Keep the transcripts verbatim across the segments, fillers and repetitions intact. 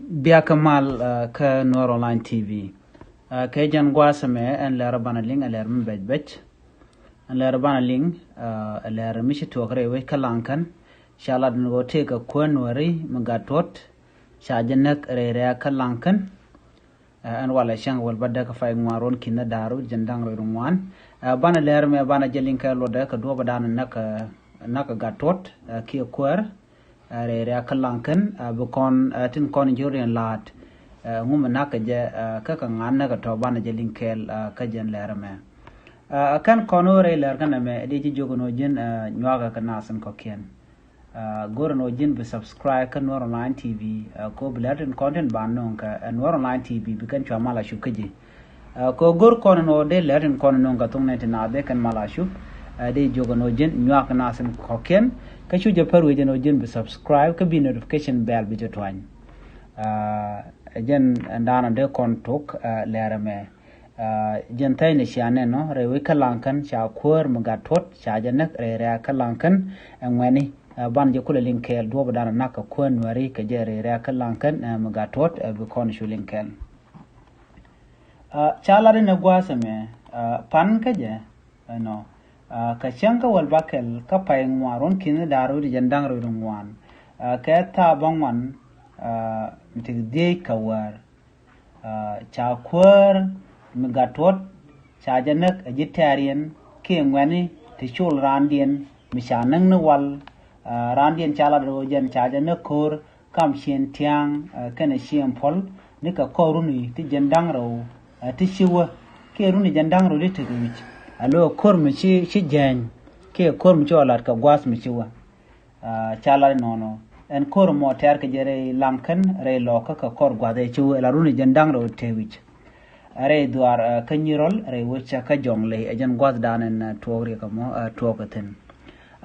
Bia kä mal, ah, kä Nuer Online T V. Ah, kɛ jɛn gua̱a̱th ɛmɛ ɛn lɛr banɛ liŋ ɛ lɛr mi bɛc bɛc. Ɛn lɛr banɛ liŋ, ah, ɛ lɛr mi ci tuɔk rɛy wec kä Laŋkän. Ca lat ni ɣöö tëëkɛ kuäär Nuääri mi Gattuot ca jɛ näk rɛy rɛ̈ɛ̈k kä Laŋkän. Ah, ɛn walɛ cäŋ wäl bädäk kä pay ŋuan ruɔ̱n ki̱n da̱ŋ rɛw jiɛn da̱ŋ rɛw ŋuan. Ah, banɛ lɛr mɛ banɛ jɛ liŋ kɛ luɔtdɛ kɛ duɔ̱ɔ̱p ɛ da̱a̱n näk, ah, näk Gattuot, ah, kiɛ kuäär. Ah, rɛy rɛ̈ɛ̈k kä Laŋkän, ah, bi kɔn, ah, tin kɔn ji̱ rɔ̱diɛn la̱a̱t, ah, ŋu mi na̱k kɛ jɛ, ah, kä kɛ ŋa̱n näk kɛ tɔ̱ banɛ jɛ liŋ kɛɛl, ah, kä jɛn lɛr ɛmɛ. Ah, kɛn kɔn ɣöö rɛy lɛr kɛn ɛmɛ, dee ji̱ jiök ɛn ɣöö ji̱n, ah, nyuakä kɛ naath in kɔ̱kiɛn. Ah, go̱r ɛn ɣöö ji̱n bi subscribe kä Nuer Online T V, ah, kɛ ɣöö bi lɛr tin kɔn tin ba nöŋ kɛ, ah, Nuer Online T V bi kɛn cua mal a cop kä ji̱. Ah, kɛ ɣöö go̱r kɔn ɛn ɣöö dee lɛr tin kɔn nöŋ kɛ thok nɛy ti naath dee kɛn mal a cop, ah, dee jiök ɛn ɣöö ji̱n nyuak kɛ naath in kɔ̱kiɛn, kä cu jɛ pär wi̱c ɛn ɣöö ji̱n bi subscribe kä bi notification bell bi jɛ tuany. Ah, jɛn ɛn da̱a̱n ɔ dee kɔn tok, ah, lɛr ɛmɛ. Ah, jɛn thɛy ni cia nɛn ɔ rɛy wec kä Laŋkän ca kuäär mi Gattuot ca jɛ näk rɛy rɛ̈ɛ̈k kä Laŋkän ɛ ŋuɛ̈ni. Ah, banɛ jɛ kulɛ liŋ kɛɛl duɔ̱ɔ̱p ɛ da̱a̱n ɔ näk kɛ kuäär Nuääri kɛ jɛ rɛy rɛ̈ɛ̈k kä Laŋkän, ah, mi Gattuot, ah, bi kɔn cu liŋ kɛɛl. Ah, ca lat inɛ gua̱a̱th ɛmɛ, ah, pan kä jɛ, ɛnɔ, ah, kɛ cäŋ kä wäl bakɛl kä pay ŋuan ruɔ̱n ki̱n da̱ŋ rɛw jiɛn da̱ŋ rɛw ŋuan, ah, kɛ thaa bäŋuan, ah, mi ti dhieec kɛ wäär. Ah, ca kuäär mi Gattuot ca jɛ näk ɛ ji̱ tɛ̈riɛn kiɛ ŋuɛ̈ni ti col raandiɛn mi ca näk ni wal. Ah, raandiɛn ca lat ɣöö jɛn ca jɛ näk ko̱r kam Cieŋ Tiaŋ, ah, kɛnɛ Cieŋ Puɔl, ni kɛ kɔr runi ti jiɛn da̱ŋ rɛw, ah, ti ci wä, kiɛ runi jiɛn da̱ŋ rɛw ti tek wi̱c. A lo̱ ko̱r mi ci, ci jääny, kiɛ ko̱r mi ci ɣɔw lat kɛ gua̱a̱th mi ci wä. Ah, ca lat inɔnɔ. Ɛn ko̱r mɔ tɛ̈r kɛ jɛ rɛy Laŋkän, rɛy Lɔɔkä kɛ kɔr gua̱a̱th ɛ ci wä, la runi jiɛn da̱ŋ rɛw tek wi̱c. Rɛy dhuaar, ah, kä Nyirɔl, rɛy wec kä Jɔŋley, ɛ jɛn gua̱a̱th da̱a̱n ɛn, ah, tuɔɔk riɛk ɛmɔ, ah, tuɔɔk ɛ thi̱n.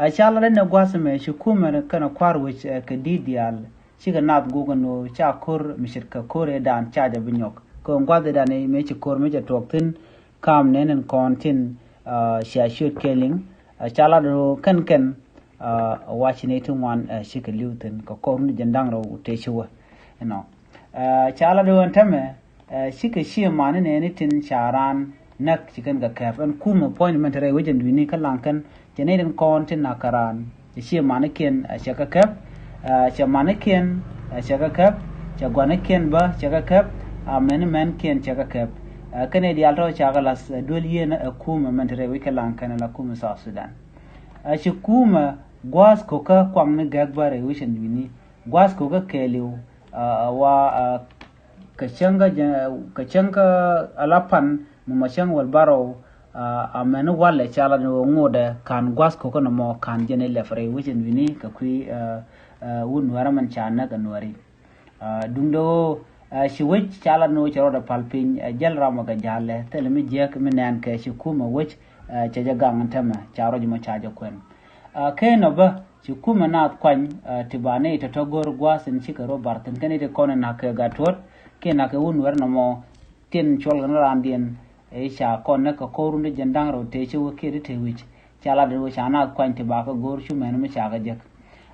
Ah, ca lat inɛ gua̱a̱th ɛmɛ ci kumɛ kɛnɛ kua̱r wec, ah, kɛ di̱t diaal, cikɛ naath guuk ɛn ɣöö ca ko̱r mi ce̱tkɛ ko̱r ëëdan ca jɛ bi nyɔk. Kɛ ɣöö gua̱a̱th ëëdan ɛ mëë ci ko̱r mëë cɛ tuɔɔk thi̱n, kam nɛn in kɔn tin, ah, cia ciöt kɛ liŋ, ah, ca lat ɣöö kɛn kɛn, ah, wa̱c ni ti ŋuan, ah, cikɛ li̱w thi̱n kɛ kɔr runi jiɛn da̱ŋ rɛw tëë ci wä. Ɛnɔ. Ah, ca lat ɣöö ɛn täämɛ, ah, cikɛ ciɛ mani nɛɛni tin ca raan näk ci kɛn kɛ kɛp. Ɛn kumɛ puɔ̱ny mɛn te rɛy wec ɛn wi̱ni kä Laŋkän, cɛ nɛy tin kɔn tin na̱k kɛ raan. Cɛ ciɛ manikiɛn, ah, cɛ kɛ kɛp. Ah, cɛ manikiɛn, ah, cɛ kɛ kɛp. Cɛ guanikiɛn bä cɛ kɛ kɛp. Amɛn mɛnkiɛn cɛ kɛ kɛp. Ah, kɛnɛ diaal tɔ̱ ca kɛ la̱th, ah, duel yieen ɛ kumɛ mɛn te rɛy wec kä Laŋkän la kumɛ South Sudan. Ah, ci kumɛ gua̱a̱th ko̱kä kuaŋni gäk bä rɛy wec ɛn wi̱ni. Gua̱a̱th ko̱kä kɛɛliw, ah, wa, ah, kɛ cäŋ kä jɛ, kɛ cäŋ kä ala pan mi mɔ cäŋ wäl bärɔw, ah, amɛn walɛ ca lat ni ɣöö ŋotdɛ ka̱n gua̱th ko̱kä nɔmɔ ka̱n jɛn ilɛp rɛy wec ɛn wi̱ni kɛ kui̱, ah, ah, wut Nuäärä mɛn ca näk ɛ Nuääri. Ah, duundɛ ɣöö, ah, ci wec ca lat ni ɣöö cɛ rɔɔdɛ pal piny, ah, jäl ram ɔ kɛ ja̱lɛ thilɛ mi jiäk mi nɛɛn kɛ ci kumɛ wec, ah, cɛ jɛ gaŋ ɛn täämɛ ca ruac mɔ ca jɛ kuɛn. Ah, kɛn ɔ bä ci kumɛ naath kuany, ah, ti ba nɛy tɔ̱tɔ̱ go̱r gua̱a̱th in cikɛ rɔ bar thi̱n kɛn i̱ ti kɔn in na̱k kɛ Gattuot kiɛ na̱k kɛ wut Nuäärä nɔmɔ tin cuɔl kɛn raandiɛn. I̱ ca kɔn näk kɛ kɔr runi jiɛn da̱ŋ rɛw tëë ci wä kiɛ ti te wi̱c. Ca lat in wä ca naath kuany ti ba kɛ go̱r cu mɛn mi ca kɛ jek.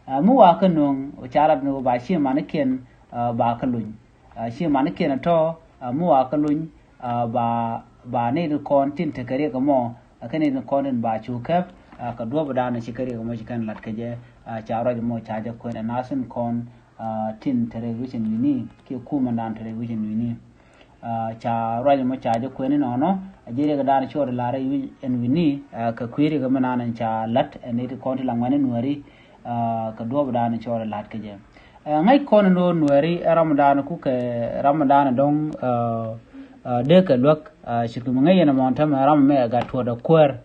Ah, mi wa kɛ nöŋ ca lat in wä ba ci manikiɛn, ah, ba kɛ luny. Ah, ci manikiɛn tɔ̱, ah, mi wa kɛ luny, ah, ba, ba nɛy ti kɔn tin tekɛ riɛk ɛmɔ, ah, kɛ nɛy ti kɔn tin ba cu kɛp, ah, kɛ duɔ̱ɔ̱p dan ci kɛ riɛk ɛmɔ ci kɛn lat kɛ jɛ, ah, ca ruac ɛmɔ ca jɛ kuɛn ɛ naath in kɔn, ah, tin te rɛy wec ɛn wi̱ni kiɛ kumɛ dan te rɛy wec ɛn wi̱ni. Ah, ca ruac ɛmɔ ca jɛ kuɛn inɔnɔ, a ji̱ riɛk dan cuɔt la rɛy wec ɛn wi̱ni, ah, kɛ kui̱ riɛk ɛmɛ nan ca lat ɛ nɛy ti kɔn ti la ŋuɛ̈ni Nuääri, ah, kɛ duɔ̱ɔ̱p dan cuɔt lat kɛ jɛ. Ah, ŋäc kɔn in ɣöö Nuääri ɛ ram dan kukɛ ram dan dɔ̱ŋ, ah, ah, dee kɛ luäk, ah, ce̱tkɛ mi ŋäc yɛn ɛmɔ täämɛ ram ɛmɛ ɛ Gattuot ɛ kuäär.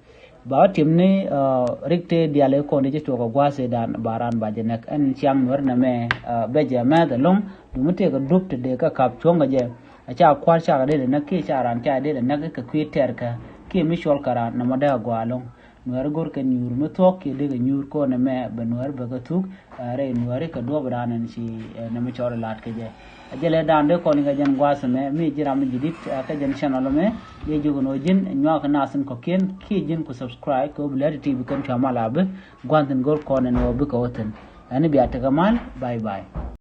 Ba wä tim ni, ah, rik tëë diaal i̱ kɔn di ci tuɔɔk ɛ gua̱a̱th i̱ dan ba raan ba jɛ näk. Ɛn ciaŋ Nuäär nɛmɛ, ah, bɛ jɛ mɛth ɛlɔ̱ŋ. Duŋ mi tëëkɛ dup ti dee kä kap cuɔ̱ŋ kɛ jɛ. A ca kua̱r cakɛ dee lɛ näk kiɛ ca raan ca dee lɛ näk kɛ kui̱ tɛɛrkä kiɛ mi cuɔl kɛ raan nɔmɔ dee a gɔaa ɛlɔ̱ŋ. Nuäär go̱r kɛ nyuur mi thuɔ̱k kiɛ dee kɛ nyuur kɔn ɛmɛ bɛ Nuäär bɛ kɛ thuk, ah, rɛy Nuääri kɛ duɔ̱ɔ̱p dan ɛn ci, eh, nɛmɛ cɔɔr ɛ la̱t kɛ jɛ. A jɛ lɛ dan dee kɔn kɛ jɛn gua̱a̱th ɛmɛ mi ji̱ ram mi ji̱ di̱t, ah, kɛ jɛn channel ɛmɛ, dee jiök ɛn ɣöö ji̱n nyuak kɛ naath in kɔ̱kiɛn kiɛ ji̱n ku subscribe kɛ ɣöö bi lɛ ti ti bi kɛn cua mal a bi gua̱a̱th in go̱r kɔn ɛn ɣöö bikɛ wä thi̱n. Ɛn bia tekɛ mal, bye bye.